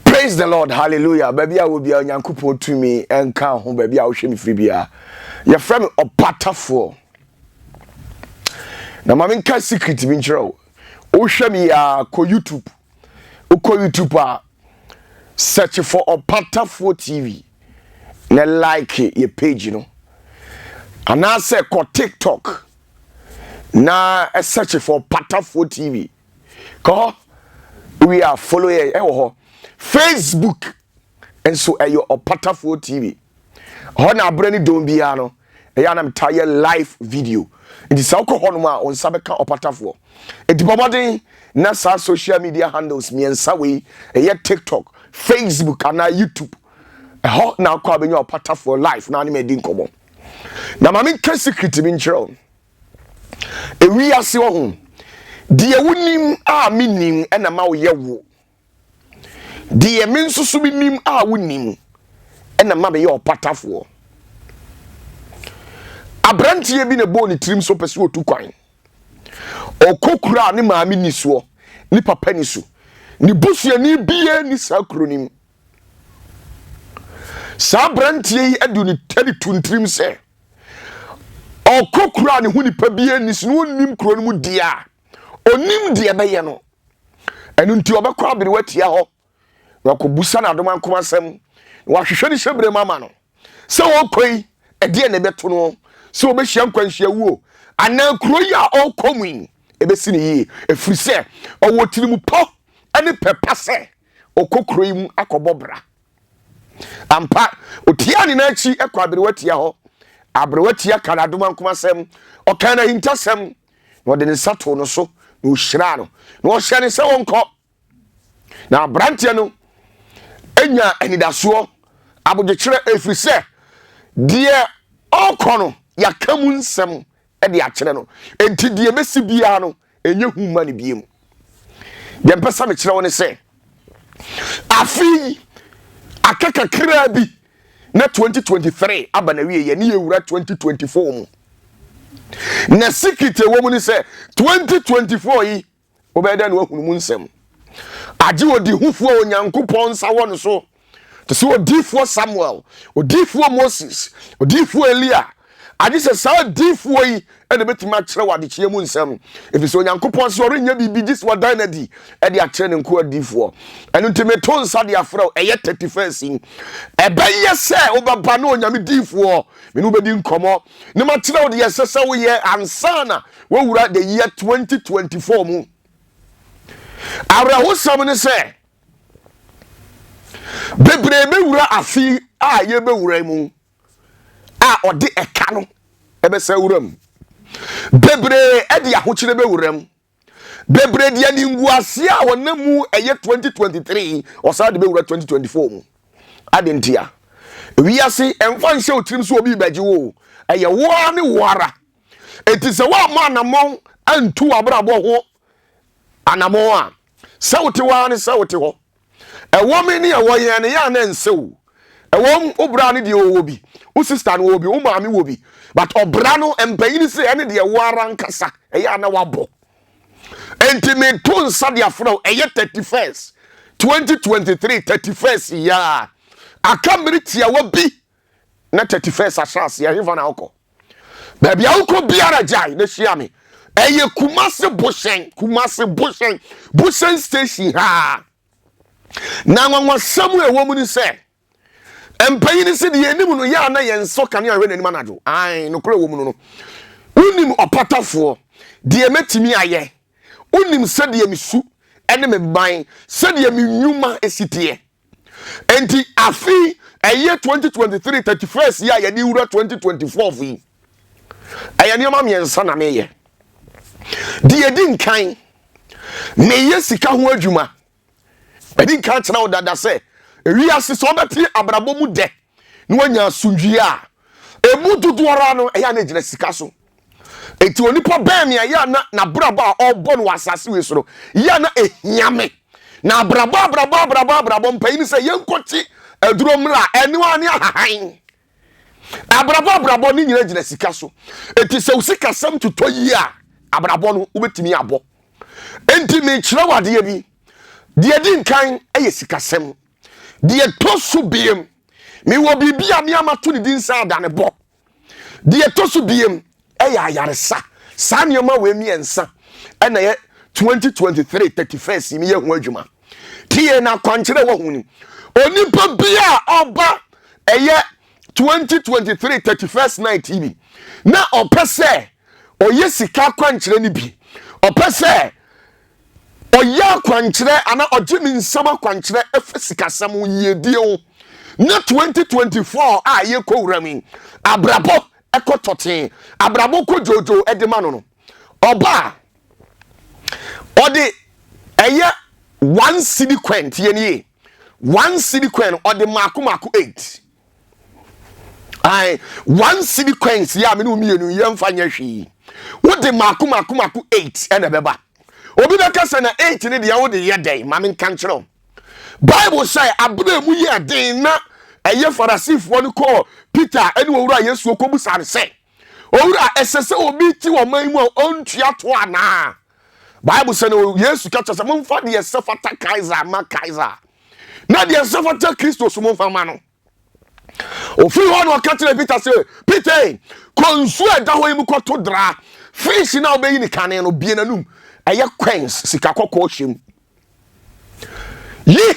Praise the Lord, hallelujah. Baabi a wɔ biara, Onyankopɔn tumi nka ho. Baabi a wohwɛ me firi biara, yɛfrɛ me Ɔpatafoɔ. Na ma menka secret bi nkyerɛ wo. Wohwɛ me a, kɔ YouTube. Wokɔ YouTube a, search for Ɔpatafoɔ TV na like yɛ page no. Anaasɛ kɔ TikTok na search for Ɔpatafoɔ TV. Kɔ hɔ wie a, follow yɛ ɛwɔ hɔ. Facebook nso ɛyɛ Ɔpatafoɔ TV. Hɔ na aberɛ ne dɔn biara no ɛyɛ anam ta yɛ live video. Nti sɛ wokɔ hɔnom a, wo nsa bɛka Ɔpatafoɔ. Nti bɔ mmɔden na saa social media handles mmiɛnsa wei, ɛyɛ TikTok, Facebook anaa YouTube, ɛhɔ na akɔ a bɛnya Ɔpatafoɔ live na ne ma adi nkɔmmɔ. Na ma menka secret bi nkyerɛ wo. Ewiase wɔ ho deɛ wonim a menim ɛna ma woyɛ wo deɛ me nso so menim a wonim ɛna ma meyɛ ɔpatafoɔ. Aberanteɛ bi na ɛbɔɔ ne tirim so pɛ sɛ ɔtu kwan ɔkɔ kuro a ne maame ni soɔ, ne papa ni so, ne busuani biara ni saa kuro no mu. Saa aberanteɛ yi de ne de to ntirim sɛ ɔkɔ kuro a ne ho nipa biara ni so na ɔnnim kuro no mu deɛ a ɔnim deɛ ɛbɛyɛ no. Ɛno nti ɔbɛkɔ aberewa tia hɔ na wakɔbusa no adom ankoma asɛm na wahwehwɛ ne hyɛberɛ mu ama no sɛ ɔkɔ yi, ɛdeɛ na ɛbɛto no, sɛ ɔbɛhyia nkwanhyia wuo anaa kuro yi a ɔrekɔ mu yi ɛbɛsi ne yie, ɛfiri sɛ ɔwɔ tirimu pɔ ne pɛpa sɛ ɔkɔ kuro yi mu akɔbɔ bra. Ampa, otia ne n'akyi kɔ aberewa tia hɔ. Aberewa tia ka n'adom ankoma asɛm, ɔka n'ahintasɛm, na ɔde ne nsa too no so na ɔhyiraa no na ɔhyɛ ne sɛ wɔnkɔ. Na aberanteɛ no anya anidasoɔ abodwokyerɛ, ɛfiri sɛ deɛ ɔrekɔ no, yɛaka mu nsɛm de akyerɛ no. Enti deɛ ɛbɛsi biara no, ɛnyɛ hu mma no biem. Deɛ mpɛ sɛ mekyerɛ wo ne sɛ, afe yi aka kakraa bi na 2023 aba na wie yɛ ne yɛwura 2024 mu. Na secret ɛwɔ mu ne sɛ 2024 yi, wobɛyɛ dɛn na woahunu mu nsɛm? Agye odihufoɔ a Onyankopɔn nsa wɔ no so, te sɛ odiifoɔ Samuel, odiifoɔ Moses, odiifoɔ Elia. Agye sɛ saa adiifoɔ yi ɛna bɛtumi akyerɛ wɔ adekyeɛ mu nsɛm, ɛfiri sɛ Onyankopɔn sɛ ɔrenyɛ biribi gye sɛ wadan no adi ɛde akyerɛ ne nkoa adiifoɔ. Ɛno nti meto nsa de afrɛ wo, ɛyɛ 31st yi, ɛbɛyɛ sɛ wobɛba na Onyame diifoɔ me ne wobɛdi nkɔmmɔ na makyerɛ wo deɛ ɛsɛ sɛ woyɛ ansa na wowura the year 2024 mu. Awerɛhosɛm ne sɛ bebree bɛwura afe a yɛbɛwura mu a ɔde ɛka no ɛbɛsɛ wura mu. Bebree ɛde ahokyere bɛwura mu. Bebree deɛ ne nguaseɛ a wɔnam mu ɛyɛ 2023, ɔsan de bɛwura 2024 mu. Ade ntia wiase ɛmfa nhyɛ wo tirim sɛ obi bɛgye wo, ɛyɛ wo ara ne wo ara. Enti sɛ woammɔ anammɔn antu w'abrabɔ ho anammɔn a, sɛ wote hɔ ara ne sɛ wote hɔ. Ɛwɔ me ne ɛwɔ yɛn ne yɛn a na ɛnsɛ wo. Ɛwɔ wo bra ne deɛ ɔwɔ bi, wo sister no wɔ bi, wo maame wɔ bi, but ɔbra no mpanyini sɛ ɛne deɛ wo ara nkasa ɛyɛ a na wabɔ. Enti meto nsa de afrɛ wo, ɛyɛ 31st, 2023 31st yi a aka mmere tiawa bi na 31st ahyɛ aseɛ. Ɛhefa na wokɔ? Baabi a wokɔ biara, gyae na hyia me. Ɛyɛ Kumase Bohyɛn, Kumase Bohyɛn, Bohyɛn station ha. Na nwanwasɛm a ɛwɔ mu ne sɛ mpanyin sɛ deɛ anim no yɛ a na yɛn nsɔ kanea hwɛ n'anim anadwo. Ae, nokorɛ wɔ mu no, wonim Ɔpatafoɔ deɛ mɛtumi ayɛ. Wonim sɛdeɛ mesu ne me ban, sɛdeɛ me nnwuma si teɛ. Enti afe ɛyɛ 2023 31st yi a yɛde wura 2024 yi, ɛyɛ nneɛma mmiɛnsa na meyɛ. Deɛ ɛdi nkan, meyɛ sika ho adwuma. Ɛdi nkan kyerɛ wo dada sɛ ewiase sɛ wobɛte abrabɔ mu dɛ na wanya asomdwie a, emu dodoɔ ara no ɛyɛ a na egyina sika so. Eti onipa bɛn me a yɛ a na n'abrabɔ a ɔrebɔ no wɔ asase wei so no yɛ a na ehia me. Na abrabɔ, abrabɔ, abrabɔ, abrabɔ, mpanyin sɛ yɛnkɔkye aduro mmra ɛne ne ahahan. Abrabɔ, abrabɔ ne nyina gyina sika so. Eti sɛ wo sikasɛm totɔ yie a, abrabɔ no wobɛtumi abɔ. Enti mekyerɛ wo adeɛ bi. Deɛ di nkan yɛ sikasɛm. Deɛ ɛtɔ so biem, mewɔ biribi a me ama to ne din sɛ adanebɔ. Deɛ ɛtɔ so biem ɛyɛ ayaresa. Saa nneɛma wei mmiɛnsa ɛna yɛ 2023 31st yi meyɛ ho adwuma. Tie na akwankyerɛ wɔ ho ni. Onipa bi a ɔba ɛyɛ 2023 31st night yi bi na ɔpɛ sɛ ɔyɛ sika akwankyerɛ no bi, ɔpɛ sɛ ɔyɛ akwankyerɛ anaa ɔgye ne nsam akwankyerɛ ɛfa sikasɛm ho yiedie ho na 2024 a yɛkɔ wura mu yi abrabɔ ɛkɔ tɔtee abrabɔ kɔ dwoodwoo ɛde ma no no ɔba a ɔde ɛyɛ one cedi coin tie nie one cedi coin ɔde mako mako eight ae one cedi coins yɛ a me ne wo mmienu yɛmfa nyɛ hwee wode mako mako mako eight ɛna ɛbɛba obi bɛka sɛ na eight ne deɛ wode yɛ dɛn ma menka nkyerɛ wo bible sɛ abere mu yɛ den na ɛyɛ farasifoɔ no kɔɔ peter ɛne owura yesu kɔbusa no sɛ owura ɛsɛ sɛ obi te ɔman mu a ɔntua to anaa bible sɛ no yesu ka kyerɛ sɛ momfa deɛ ɛsɛ fata kaisar ma kaisar na deɛ ɛsɛ fata kristo so momfa ma no ofiri hɔ na ɔka kyerɛ peter sɛ peter kɔ nsuo a ɛda hɔ yi mu kɔto dra fish na wobɛyi ne kane no bie n'anum ɛyɛ coins sika kɔkɔɔ hyɛ mu yi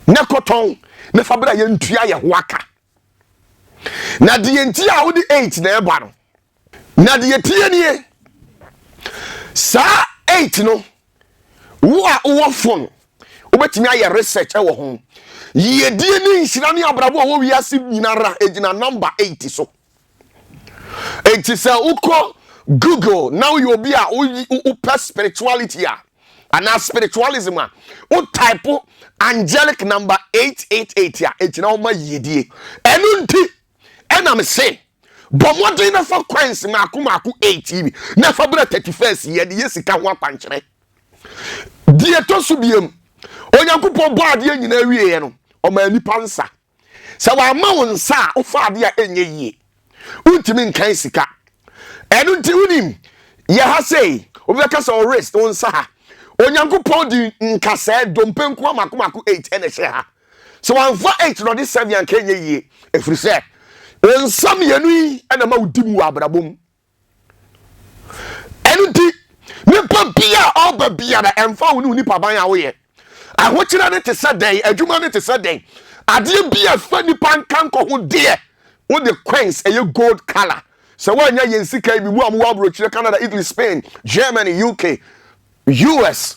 na kɔtɔn na fa bra yɛntua yɛ ho aka na deɛ nti a wode 8 na ɛba no na deɛ tie nie saa 8 no wo a wowɔ phone wobɛtumi ayɛ research ɛwɔ ho yiedie ne nhyira ne abrabɔ a wɔ wiase nyinara ɛgyina number 8 so enti sɛ wokɔ google na woyɛ obi a wopɛ spirituality a anaa spiritualism a wo type angelic number 888 a ɛgyina wo ma yiedie ɛno nti ɛnam se bɔ mmɔden na fa coins mako mako 8 bi na fa berɛ 31st yɛde yɛ sika ho akwankyerɛ deɛ ɛtɔ so biam onyankopɔn bɔ adeɛ nyinaa wieɛ no ɔma nipa nsa sɛ wama wo nsa a wofa adeɛ a ɛnyɛ yie wontumi nkan sika ɛno nti wonim yɛ ha sei obi bɛka sɛ ɔwrist wo nsa ha onyankopɔn de nkasɛɛ dompe nko mako mako 8 ɛna ɛhyɛ ha sɛ wamfa 8 na ɔde 7 anka ɛnyɛ yie ɛfiri sɛ wo nsa mmienu yi ɛna ma wodi mu wɔ abrabɔ mu ɛno nti nipa bi a ɔba biara ɛmfa wo ne wo nipa ban a woyɛ ahokyerɛ ne te sɛ dɛn adwuma ne te sɛ dɛn adeɛ bi a fa nipa nka nkɔ ho deɛ wode coins ɛyɛ gold colour sɛ woanya yɛn sika yi bi mu a mowɔ aburokyerɛ canada italy spain germany uk us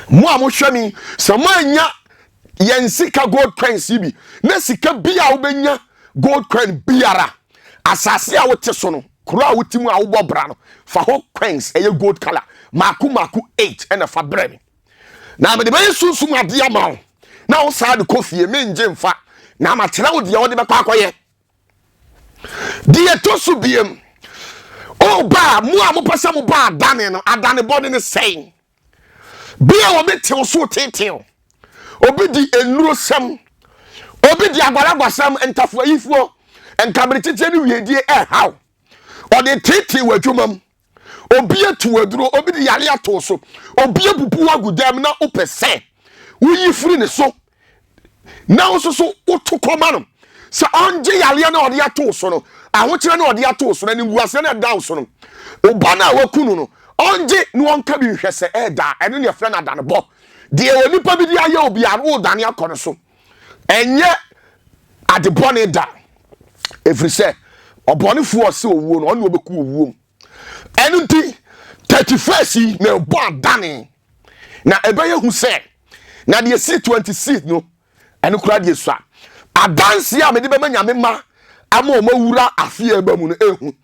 mo a mohwɛ mi sɛ moanya yɛn sika gold coins yi bi na sika bi a wobɛnya gold coin biara asase a wote so no kuro a wote mu a wobɔ bra no fa hɔ coins ɛyɛ gold colour mako mako eight ɛna fa brɛ me na mede bɛyɛ sunsum adeɛ ama wo na wo saa de kɔ fie mengye mfa na makyerɛ wo deɛ wode bɛkɔ akɔyɛ deɛ ɛtɔ so biem ɔba mo a mopɛ sɛ mobɔ adane no adane bɔne no sɛn bi a obi tew so tetew obi di nnuro sɛm obi di agwalagwasɛm ntafoayifoɔ nkaberekyekyɛ ne wiedie ɛhaw ɔde tete wɔ adwuma mu obi atu aduro obi de yare ato so obi abubu agu dɛm na wopɛ sɛ woyi firi ne so na wo nso so woto kɔma no sɛ ɔngye yareɛ na ɔde ato so no ahokyerɛ na ɔde ato so no animguaseɛ na ɛda wo so no ɔba no a waku no no ɔngye na ɔnka bi nhwɛ sɛ ɛda ɛno ne ɛfrɛ no adanebɔ deɛ onipa bi de ayɛ obi a wodane akɔ no so ɛnyɛ ade bɔne da ɛfiri sɛ ɔbɔnefoɔ ɔsɛ owuo no ɔne ɔbɛku owuo mu ɛno nti 31st yi na ɛbɔ adane na ɛbɛyɛ hu sɛ na deɛ si 26 no ɛno koraa deɛ sua adanseɛ a mede bɛma nyame ma ama ɔma wura afeɛ ba mu no ɛhu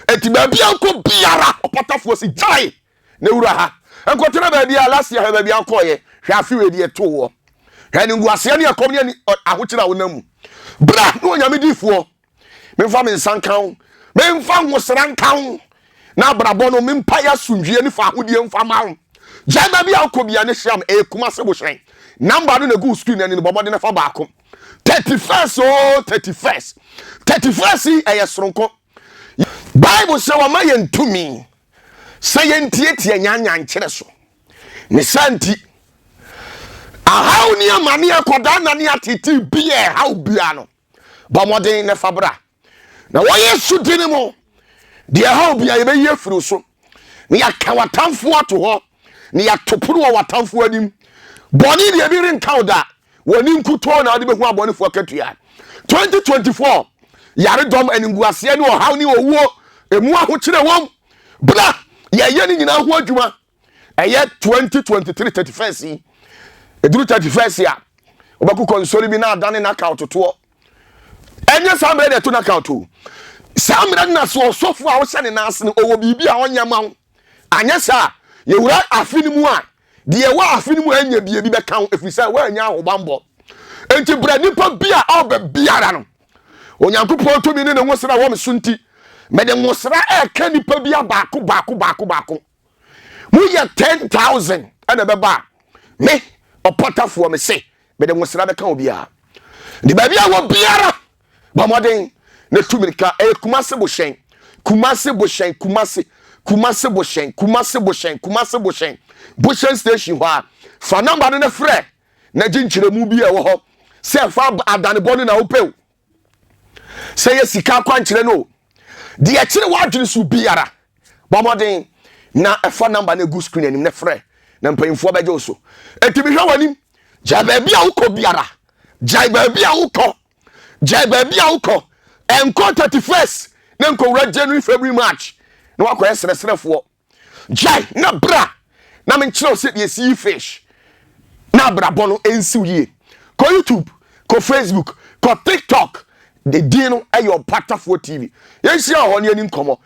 ɛnti baabi a nkɔ biara ɔpatafoɔ si gyae na wura ha nkɔtena baabi a last year hwɛ baabi a nkɔɔyɛ hwɛ afe wei deɛ too wɔ hwɛ ne nguaseɛ ne ɛkɔm ne ahokyere a wonam mu bra ne onyame difoɔ memfa me nsa nka wo memfa nwosra nka wo na abrabɔ no mempa yɛ asomdwie ne fa ahodie mfa ma wo gyae baabi a wokɔ bia ne hyia m ɛyɛ kuma se bohyɛn namba no na ɛgu screen no ani no bɔ mmɔden fa baako 31st o 31st 31st yi ɛyɛ soronko bible sɛ wɔma yɛn tumi sɛ yɛntietie nyanyankyerɛ so ne saa nti. Ahaw ne amane akɔdaa na ne atete bi a ɛhaw bia no, bɔ mmɔden na fa bra. Na wɔ Yesu din mu, deɛ ɛhaw bia yɛbɛyi afiri so. Na yɛaka w'atamfoɔ ato hɔ, na yɛato pono wɔ w'atamfoɔ anim. Bɔne deɛ bi renka wo da. W'ani nkutoo na wode bɛhu abɔnefoɔ akatua. 2024, yaredɔm, animguaseɛ ne ɔhaw ne owuo, emu ahokyerɛ wɔm. Bra, yɛyɛ ne nyinaa ho adwuma. Ɛyɛ 2023 31st yi. Ɛduru 31st a, wobɛkokɔ nsɔre bi na adane knockout toɔ. Ɛnyɛ saa mmerɛ na ɛto knockout o. Saa mmerɛ no na so ɔsɔfo a wohyɛ ne nan ase no, ɔwɔ biribi a ɔnyɛ ma wo. Anyɛ saa a, yɛwura afe no mu a, deɛ ɛwɔ afe no mu a ɛnyɛ bie bi bɛka ho, ɛfiri sɛ woannya ahobammɔ. Enti berɛ nipa bi a ɔba biara no, Onyankopɔn tumi ne ne nwosra wɔ me so nti, mede nwosra ɛreka nipa bi baako baako baako baako. Moyɛ 10,000 ɛna ɛbɛba a, me ɔpɔtafoɔ me se mede nwosra bɛka obiara. De baabi a wɔ biara, bɔ mmɔden na tu mirika. Ɛyɛ Kumase Bohyɛn, Kumase Bohyɛn, Kumase, Kumase Bohyɛn, Kumase Bohyɛn, Kumase Bohyɛn, Bohyɛn station hɔ a. Fa nɔmba no na frɛ na gye nkyerɛmu bi a ɛwɔ hɔ sɛ ɛfa adanebɔ no na wopɛ o, sɛ yɛ sika akwankyerɛ no o, deɛ ɛkyerɛ w'adwene so biara, bɔ mmɔden na ɛfa nɔmba no egu screen anim na frɛ na mpanyinfoɔ bɛgye wo so. Eti mehwɛ w'anim, gyae baabi a wokɔ biara, gyae baabi a wokɔ, gyae baabi a wokɔ, ɛnkɔ 31st na nkɔwura January, February, March na wakɔyɛ srɛsrɛfoɔ. Gyae na bra na menkyerɛ wo sɛdeɛ ɛsi yi fish na abrabɔ no ɛnsiw yie. Kɔ YouTube, kɔ Facebook, kɔ TikTok, de din no ɛyɛ Ɔpatafoɔ TV. Yɛnhyia wɔ hɔ ne yɛni nkɔmmɔ.